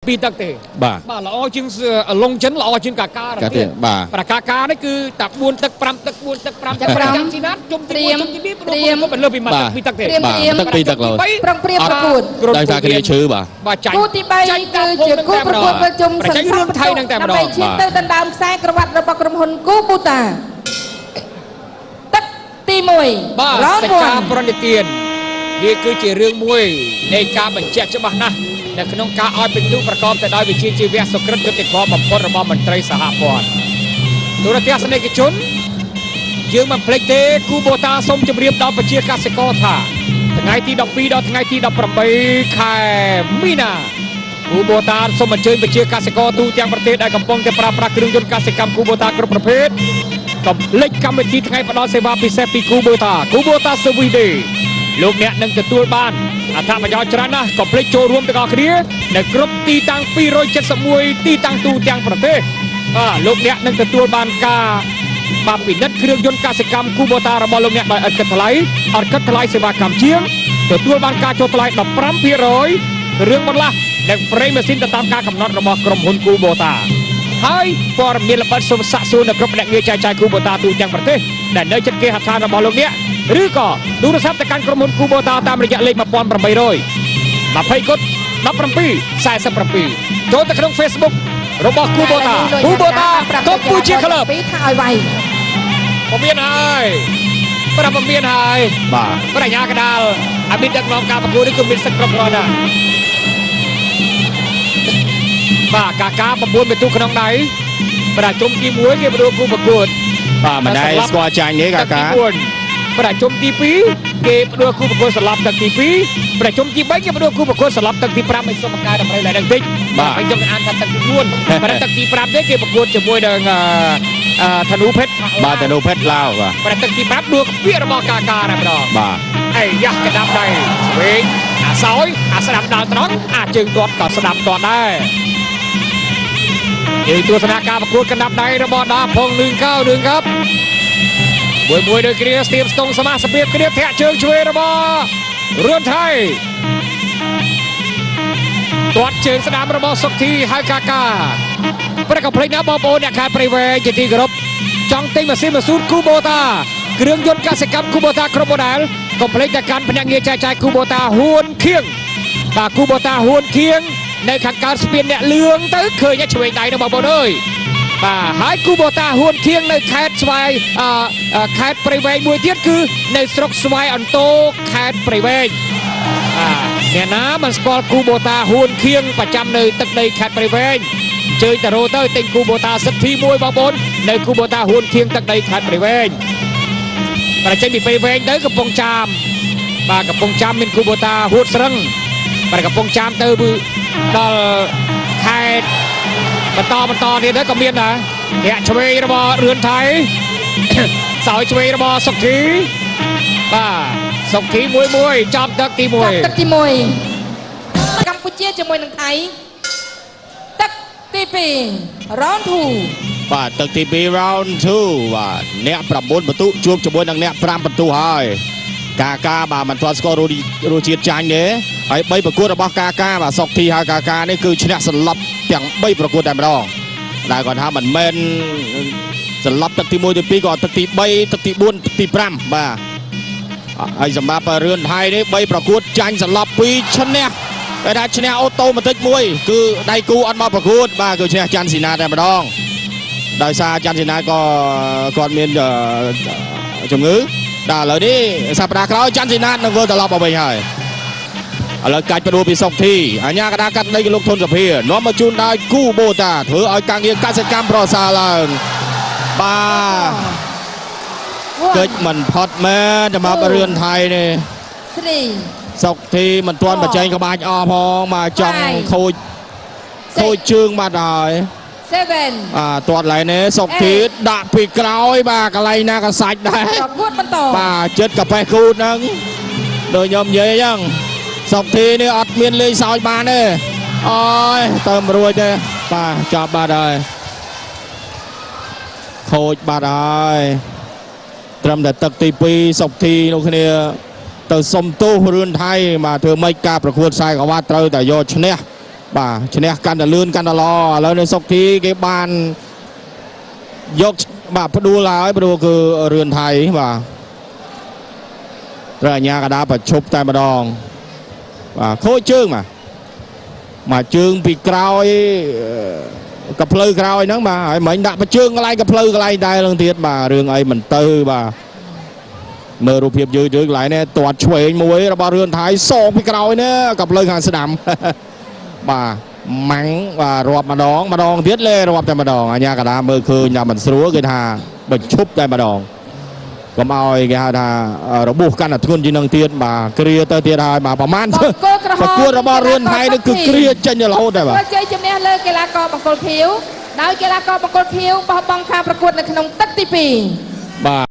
ពីរទឹកទេ។ បាទ។ បាទល្អជាងលងចិនល្អជាងកាកា កាទៀតបាទ។ ប្រកាកានេះគឺតែ4ទឹក5ទឹក4ទឹក5ទឹកចាំស៊ីណាតជុំទី1ជុំទី2ព្រោះគាត់មិនលើសពីមួយទឹកពីរទឹកទេ។ ត្រៀម បាទ ត្រៀម ទឹកពីរទឹកឡើយ ប្រុងប្រៀបប្រកួត ដោយសារគ្នាឈឺបាទ។ បាទចាញ់ គូទី3គឺជាគូប្រកួតវិលជុំ ប្រជែងរឿងថៃនឹងតែម្ដង ដើម្បីឈានទៅដណ្ដើមខ្សែក្រវ៉ាត់របស់ក្រុមហ៊ុនគូប៊ូតាទឹកទី1 បាទ round សេចក្ដីប្រណិទានវាគឺជារឿងមួយនៃការបញ្ជាក់ច្បាស់ណាស់នៅក្នុងការឲ្យពិន្ទុប្រកបទៅដោយវិជ្ជាជីវៈសុក្រិតយុត្តិធម៌បំផុតរបស់មន្ត្រីសហព័ន្ធទូរទស្សនិកជនយើងមិនភ្លេចទេគូបូតាសូមជម្រាបដល់ប្រជាកសិករថាថ្ងៃទី12ដល់ថ្ងៃទី18ខែមីនាគូបូតាសូមអញ្ជើញប្រជាកសិករទូទាំងប្រទេសដែលកំពុងតែប្រើប្រាស់គ្រឿងយន្តកសិកម្មគូបូតាគ្រប់ប្រភេទ កុំភ្លេចកម្មវិធីថ្ងៃផ្ដល់សេវាពិសេសពីគូបូតាគូបូតា Service Day លោកអ្នកនឹងទទួលបានអត្ថប្រយោជន៍ច្រើនណាស់កុំភ្លេចចូលរួមទាំងអស់គ្នានៅគ្រប់ទីតាំង271ទីតាំងទូទាំងប្រទេសបាទលោកអ្នកនឹងទទួលបានការបាទពិនិត្យគ្រឿងយន្តកសិកម្មគូបូតារបស់លោកអ្នកដោយឥតគិតថ្លៃអត់គិតថ្លៃសេវាកម្មជាងទទួលបានការចុះថ្លៃ15%គ្រឿងបន្លាស់និងប្រេងម៉ាស៊ីនទៅតាមការកំណត់របស់ក្រុមហ៊ុនគូបូតា ហើយព័ត៌មានលម្អិតសូមសាកសួរនៅគ្រប់ភ្នាក់ងារចែកចាយគូបូតាទូទាំងប្រទេសដែលនៅជិតគេហដ្ឋានរបស់លោកអ្នកឬក៏ទូរស័ព្ទទៅកាន់ក្រុមហ៊ុនគូបូតាតាមរយៈលេខ1800 20គុត17 47ចូលទៅក្នុង Facebook របស់គូបូតាគូបូតាកម្ពុជាក្លឹប ពីថាឲ្យវាយ ពមៀនហើយប្រាប់ពមៀនហើយ បាទ។ បញ្ញាកដាលអាមីដឹកនាំការប្រកួតនេះគឺមានសិទ្ធិគ្រប់គ្រាន់ដែរបាទកាកា9ពិន្ទុក្នុងដៃប្រជុំទី1គេប្រដួលគូប្រកួត បាទមិនដែលស្គាល់ចាញ់ទេកាកា ទឹកទី4ប្រជុំទី2គេផ្ដួលគូប្រកួតស្លាប់ទឹកទី2ប្រជុំទី3គេផ្ដួលគូប្រកួតស្លាប់ទឹកទី5ឲ្យសុំកែតម្រូវឡើងនឹងតិចហើយខ្ញុំអានថាទឹកទី4ប្រទឹកទី5ទេគេប្រកួតជាមួយនឹងអឺធនូភេទ បាទតនុភេទឡាវបាទ។ ប្រទឹកទី5ដួលក្បៀរបស់កាកាតែម្ដង បាទ។ អីយ៉ាស់កដាប់ដៃវិញអាសោយអាស្ដាប់ដល់ត្រង់អាជើងទាត់ក៏ស្ដាប់ទាត់ដែរយើងទស្សនាការប្រកួតកណ្ដាប់ដៃរបស់ដាផុងលឿងកៅលឿងកាប់មួយមួយដូចគ្នាស្ទៀមស្ទងសមាសភាពគ្នាធាក់ជើងឆ្វេងរបស់រឿនថៃទាត់ជើងស្ដាំរបស់សុកធីហៅកាកាប្រកបភ្លេចណាបងប្អូនអ្នកខេត្តព្រៃវែងជាទីគោរពចង់ទិញម៉ាស៊ីនម៉ាស៊ូតគូបូតាគ្រឿងយន្តកសិកម្មគូបូតាគ្រប់ម៉ូដែលកុំភ្លេចតែកាន់ភ្នាក់ងារចែកចាយគូបូតាហ៊ួនខៀងបាទគូបូតាហ៊ួនខៀងនៅខាងកើតស្ពានអ្នកលឿងទៅឃើញឆ្វេងដៃនោះបងប្អូនអើយបាទហើយគូបូតាហ៊ួនខៀងនៅខេត្តស្វាយអឺខេត្តព្រៃវែងមួយទៀតគឺនៅស្រុកស្វាយអន្តោខេត្តព្រៃវែងបាទអ្នកណាមិនស្គាល់គូបូតាហ៊ួនខៀងប្រចាំនៅទឹកដីខេត្តព្រៃវែងជើញតារោទៅទិញគូបូតាសិទ្ធិមួយបងប្អូននៅគូបូតាហ៊ួនខៀងទឹកដីខេត្តព្រៃវែងប្រចេញពីព្រៃវែងទៅកំពង់ចាមបាទកំពង់ចាមមានគូបូតាហួតស្រឹងបាទកំពង់ចាមទៅដល់ខេត្តបន្តបន្តទៀតទៅក៏មានដែរធាក់ឆ្វេងរបស់រឿនថៃ សោយឆ្វេងរបស់សុកធីបាទសុកធីមួយមួយចំទឹកទី ចាប់ 1 ទឹកទី1កម្ពុជាជាមួយនឹងថៃទឹកទី2 round 2 បាទទឹកទី2 round 2បាទអ្នក9បន្ទុជួបជាមួយនឹងអ្នក5បន្ទុហើយកាកាបាទមិនទាន់ស្គាល់រសជាតិចាញ់ទេហើយ3ប្រកួតរបស់កាកាបាទសុកធីហើយកាកានេះគឺឈ្នះសន្លប់ទាំង3ប្រកួតតែម្ដងដែលគាត់ថាមិនមែនសន្លប់ទឹកទី1ទី2ក៏ទឹកទី3ទឹកទី4ទឹកទី5បាទហើយសម្រាប់រឿនថៃនេះ3ប្រកួតចាញ់សន្លប់2ឈ្នះគេថាឈ្នះautomatic មួយគឺដៃគូអត់មកប្រកួតបាទគឺឈ្នះច័ន្ទស៊ីណាតែម្ដង ដោយសារច័ន្ទសេនាក៏គាត់មានជំងឺដល់ឥឡូវនេះសប្តាហ៍ក្រោយច័ន្ទសេនានឹងវិលត្រឡប់មកវិញហើយឥឡូវកាច់ផ្ដួលពីសុកធីអញ្ញាកដាកាត់ដីកលោកធនសុភានាំមកជូនដោយគូបូតាធ្វើឲ្យការងារកសិកម្មប្រសើរឡើងបាទកិច្ចមិនផុតមែនសម្រាប់រឿនថៃនេះ 3 សុកធីមិនទាន់បញ្ចេញក្បាច់អស់ផងមកចង់ខូចខូចជើងបាត់ហើយ 7 បាទទាត់ឡៃនេះសុកធីដាក់ពីក្រោយបាទកន្លែងណាក៏សាច់ដែរ ប្រកួតបន្ត បាទចិត្តកាប៉េះគូតហ្នឹងដូចខ្ញុំនិយាយអញ្ចឹងសុកធីនេះអត់មានលេងសើចបានទេអូយទៅមិនរួចទេបាទចប់បាត់ហើយខូចបាត់ហើយត្រឹមតែទឹកទី2សុកធីនោះគ្នាទៅសុំទោសរឿនថៃបាទធ្វើម៉េចការប្រកួតខ្សែក្រវ៉ាត់ត្រូវតែយកឈ្នះ បាទឈ្នះកាន់តែលឿនកាន់តែល្អឥឡូវនៅសុកធីគេបានយកបាទផ្ដួលហើយព្រោះគឺរឿនថៃបាទត្រូវអាជ្ញាកណ្ដាលប្រឈប់តែម្ដងបាទខូចជើងបាទមកជើងពីក្រោយកផ្លូវក្រោយហ្នឹងបាទហើយមិញដាក់ប្រជើងកន្លែងកផ្លូវកន្លែងដែរនឹងទៀតបាទរឿងអីមិនទៅបាទមើលរូបភាពយឺតៗកន្លែងនេះទាត់ឆ្វេងមួយរបស់រឿនថៃសងពីក្រោយនេះកផ្លូវខាងស្ដាំ បាទម៉ាំងបាទរាប់ម្ដងម្ដងទៀតលេរាប់តែម្ដងអាញាកដាមើលឃើញថាមិនស្រួលគេថាបញ្ឈប់តែម្ដងកុំឲ្យគេហៅថារបួសកាន់តែធ្ងន់ជាងនឹងទៀតបាទគ្រាទៅទៀតហើយបាទប្រហែល បង្គោលក្រហម ប្រកួតរបស់រឿនថៃនេះគឺគ្រាចេញរហូតដែរបាទ ធ្វើជ័យជំនះលើកីឡាករបង្គោលខៀវដោយកីឡាករបង្គោលខៀវបោះបង់ការប្រកួតនៅក្នុងទឹកទី2 បាទ។